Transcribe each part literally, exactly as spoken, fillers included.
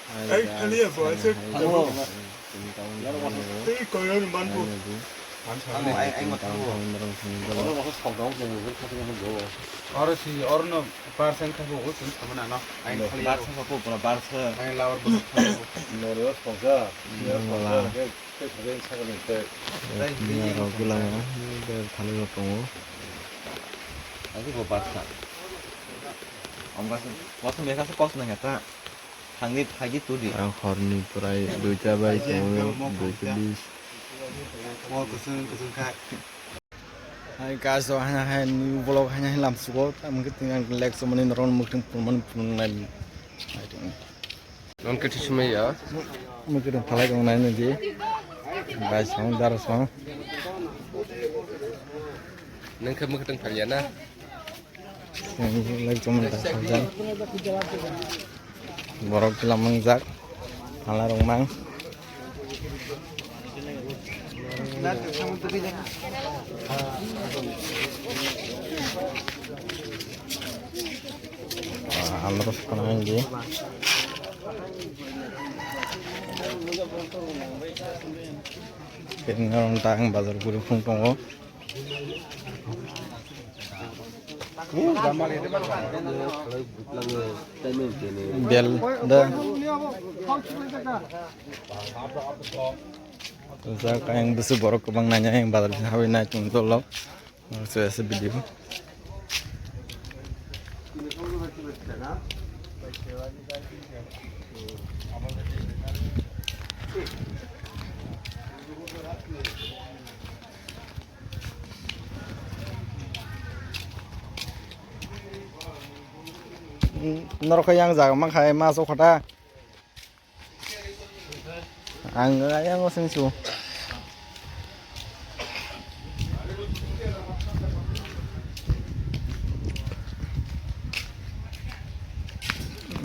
Ai, khali ya, bo, ai, se. Tamo. Tei koyoni manpu. Tamo, ai, ai, ma tamo. Oro bo sok dong, jeng jeng khatung jeng. Oro si, oro no bar sen khabu, o sen sama na no. Ai, khali ya. Bar sen khabu, pura bar sen. Ai, lawar bo khabu. Noro sok ja. Noro sok ja. Tei, tei, tei, sakal ni tei. Tei, tei, tei, rok tei, gula tei. Ber thani rok tongo. Lagi bo bar sen. Om kasu, kasu me kasu kos nang ya ta. Thangdi, thagi, tudi. Ang horni prai duita bai tongo, duita bis. Mo kusung, kusung kha. Hai guys, so hanya hai new vlog hanya hai lamsugo, tamo khe tini ang lek somani norok mukting pulmani pulmani nai. Non khe thisumai ya. Mukting phalai tong nai nai di. Guys, song dar song. Nang khe mukting phal ya na? Lai chumui ta sajak. Borok tila mangjak. Hala rok mang. Ah, hala rok sokona hindi. Kini orang tang bazar guri phung tongo. Bel da. Jak ayang bisi borok kwbang nanya ayang bazar habwi nai tong tolo. Ase ase video. Norok yang jaga mankha ma sok kha ta. Ang ayang o sengsu.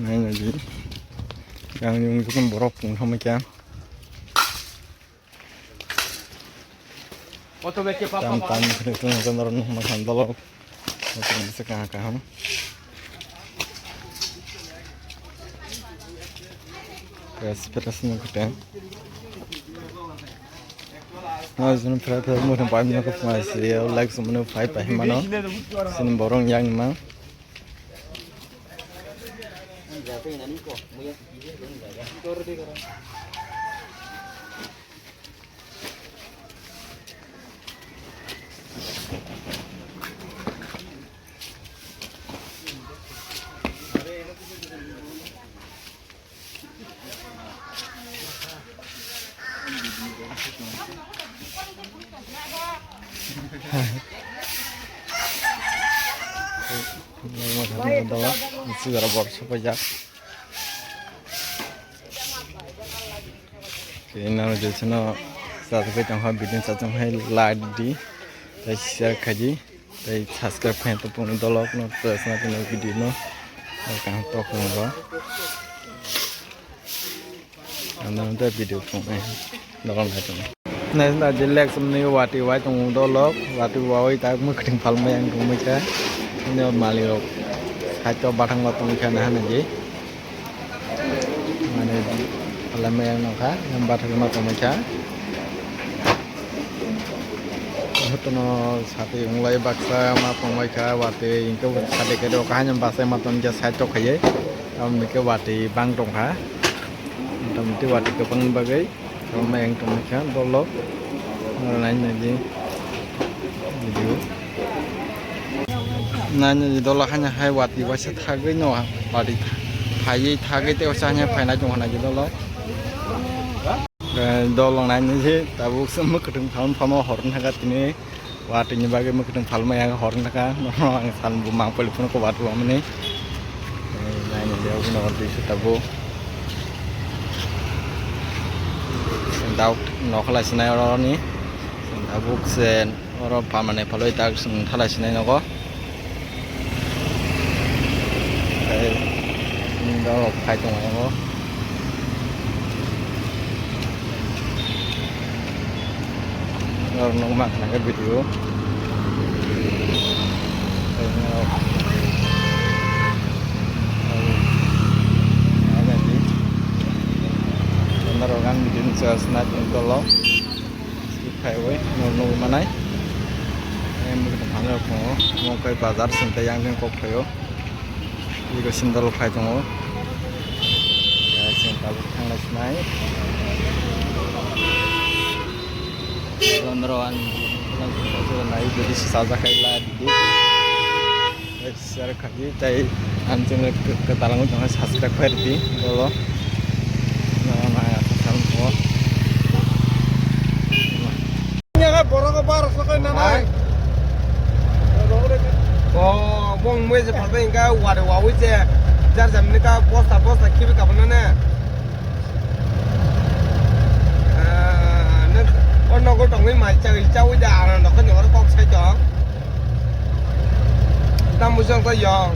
Nai nai di. Yang yung tukun borok pung thama kya. Tam tam khwlai khwlai nokha norok nukma khan dolok. Nokha nokha kaham kaham. Fresh fresh nokha teng. Nokha junu fresh fresh nokha pai nokha phunai siri like sumunu phai pai mano. Sini borong yang mang. Sigara borok sopaijak. Tei nang je chano chachagwi tongkha, bini chachang hai like di, tei share khaidi, tei subscribe khai tongphuru dolok no, tei sna tini video no, tei kaham tok nang rw. Ano tei video phunuknai dolok nai tongo. Nai sna je lek sumni wati wai tongo dolok, wati wai tak mwkhwtwng phalmai ang tongmai kha. Nini malik rok side o bathang ma tongkha nahanaidi. Mane, phalai maya nokha, yang bathang ma tongmai kha. Jotono sati wnglai baksa ma tongmai kha, watwi hwnkhe sati khe rw kaham bachai ma tongkha side o khaiwi. Tamoni khe watwi bang tongkha. Motamoti watwi kwbangni bagwi. Tongma yang tongma kha dolok. Nai nai di. Video. Nai nai di dolok hanya hai watwi waisa thagwi no watwi phaiwi thagwi tei waisa hanya phainai tong hwnai di dolok. Eh, dolok nai nai di tabuk se mwkhwtwng phalma phalma hor wngkha tini. Watwi ni bagwi mwkhwtwng phalma yang hor wngkha, nono ang sal bo mang pali phunukgo watwi wamani. Nai nai de, obo no watwi se tabuk. Dauk nokhalai sinai oro ni. Tabuk se oro phalmani phalwi tak chwng thalai sinai nogo. Tei dauk khai tongo. Norok nukma khna khe video. Tei norok, ai, ai, ai, ai, Church night ni dolo. Skip khai oi, no, no manai. Em, bukan hanya ko, mo kai bazar sinta yang jeng kok phayo. Ego sandal khai tongo. Ya, sandal thanglai sinai. Londro an, nai, jadi sajak khai la, di. Share khaidi, tei ang channel kwtal wngwi tongo, subscribe khaidi, dolo. Nang ma subscribe ko. Borok o bar so kai nanai. O, bong mui je phalbai hingka wari wawi je. Jar jam ni ka bosta bosta khibi kabana ne. Ah, nang o nogo tongwi mai chawi chawi da, ano nokho ni oro kok sai tong. Tam bujang ko yong.